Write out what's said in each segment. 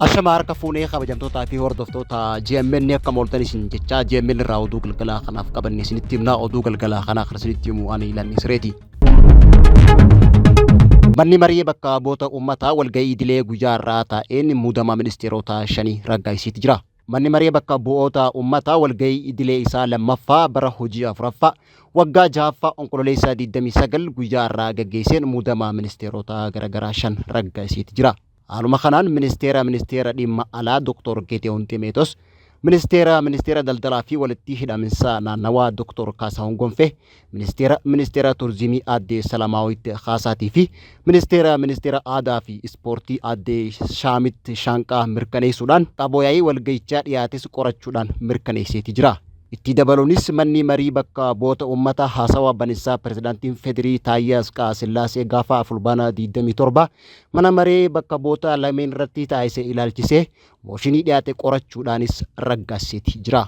Ashama harka fuunee kabajamtootaa fi hordoftoota GMN akka mooltan isin jechaa GMN irraa oduu galgalaa kanaaf qabanne isinitti himna. Oduu galgalaa kanaa kan isinitti himu ani Lammii Sireeti. Manni marii bakka bu'oota uummataa walga'ii idilee guyyaa har'aa taa'een muudama ministeerota shanii raggaasisiitti jira. Manni maree bakka bu'oota uummataa walga'ii idilee isaa lammaffaa bara hojii afuraffaa waggaa jahaffaa Onkololeessa 29 guyyaa har'aa gaggeesseen muudama ministeerota garaagaraa shan raggaasiseeti jira. Haaluma kanaan ministeera ministeera dhimma alaa Dr. Geediyoon Ximeetos, ministeera ministeera daldalaa fi walitti hidhaminsa naannawaa Dr. Kaasahuun Gonfee, Ministeera Ministeera Turizimii Aadde Salamaawit Kaasaatii fi Ministeera Ministeera Aadaa fi Ispoortii Aadde Shaamit Shaanqaa mirkaneessuudhaan qaboo yaa'ii walgahichaa dhiyaates qorachuudhaan mirkaneesseeti jira. Itti dabaluunis manni marii bakka bu'oota uummataa haasawa baninsaa pirezidaantiin Federii Taayyee Asqaa Sillaasee gaafa Fulbaana 27 mana maree bakka bu'oota lameen irratti taasise ilaalchisee mooshinii dhiyaate qorachuudhaanis raggaasiseeti jira.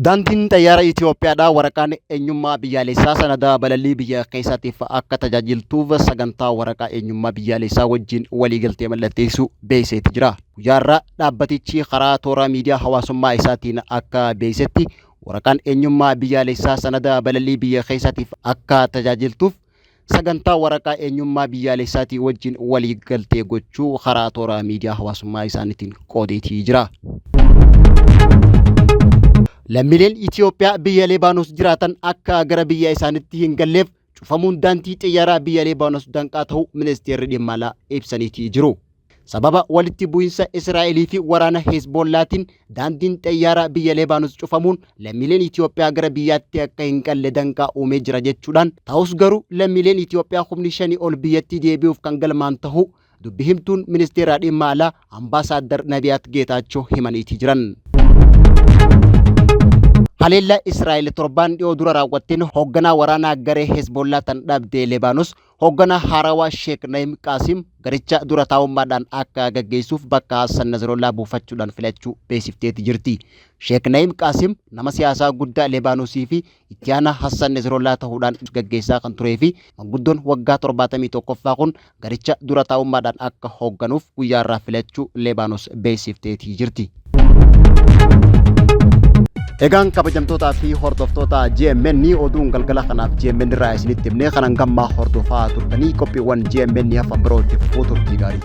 Daandiin xayyaara Itoophiyaadhaa waraqaan eenyummaa biyyaalessaa sanada balallii biyya keessaatiif akka tajaajiltuuf sagantaa waraqaa eenyummaa biyyaalessaa wajjin waliigaltee mallatteessuu beeksiseeti jira. Guyyaa har'aa dhaabbatichi karaa toora miidiyaa hawaasummaa isaatiin akka beeksisetti waraqaan eenyummaa biyyaalessaa sanada balallii biyya keessaatiif akka tajaajiltuuf sagantaa waraqaa eenyummaa biyyaalessaatii wajjin walii galtee gochuu karaa toora miidiyaa hawaasummaa isaaniitiin qoodeetii jira. Lammiileen Itoophiyaa biyya Leebaanos jiraatan akka gara biyya isaaniitti hin galleef cufamuun daandii xiyyaaraa biyya Leebaanos danqaa ta'uu ministeerri dhimma alaa ibsaniitii jiru. Sababa walitti bu'insa Israa'elii fi waraana Hezbollaatiin daandiin xayyaaraa biyya Lebaanoos cufamuun lammiileen Itoophiyaa gara biyyaatti akka hin galle danqaa uumee jira jechuudhaan ta'us garuu lammiileen Itoophiyaa kumni shanii ol biyyattii deebi'uuf kan galmaan ta'uu dubbi himtuun ministeera dhimma alaa Ambaasaaddar Nabiyaat Geetaachoo himaniitii jiran. Haleellaa Israa'el torbaan dhiyoo dura raawwatteen hoogganaa waraanaa garee Hezbollaa tan dhabde Lebaanos Hoogganaa haarawaa Sheek Nahim Qaasim garicha dura taa'ummaadhaan akka gaggeessuuf bakka Hassan Nasrullaa buufachuudhaan filachuu beeksifteeti jirti. Sheek Nahim Qaasim nama siyaasaa guddaa Lebaanosii fi itti aanaa Hassan Nasrullaa ta'uudhaan gaggeessaa kan turee fi manguddoon waggaa 71ffaa kun garicha dura taa'ummaadhaan akka hoogganuuf guyyaa irraa filachuu Lebaanos beeksifteeti jirti. Egaan kabajamtootaa fi hordoftoota GMN oduun galgala kanaaf GMN irraa isinitti himnee kanan gammaa hordofaa turtanii qophiiwwan GMN hafan biroo itti fufuu turtii gaarii.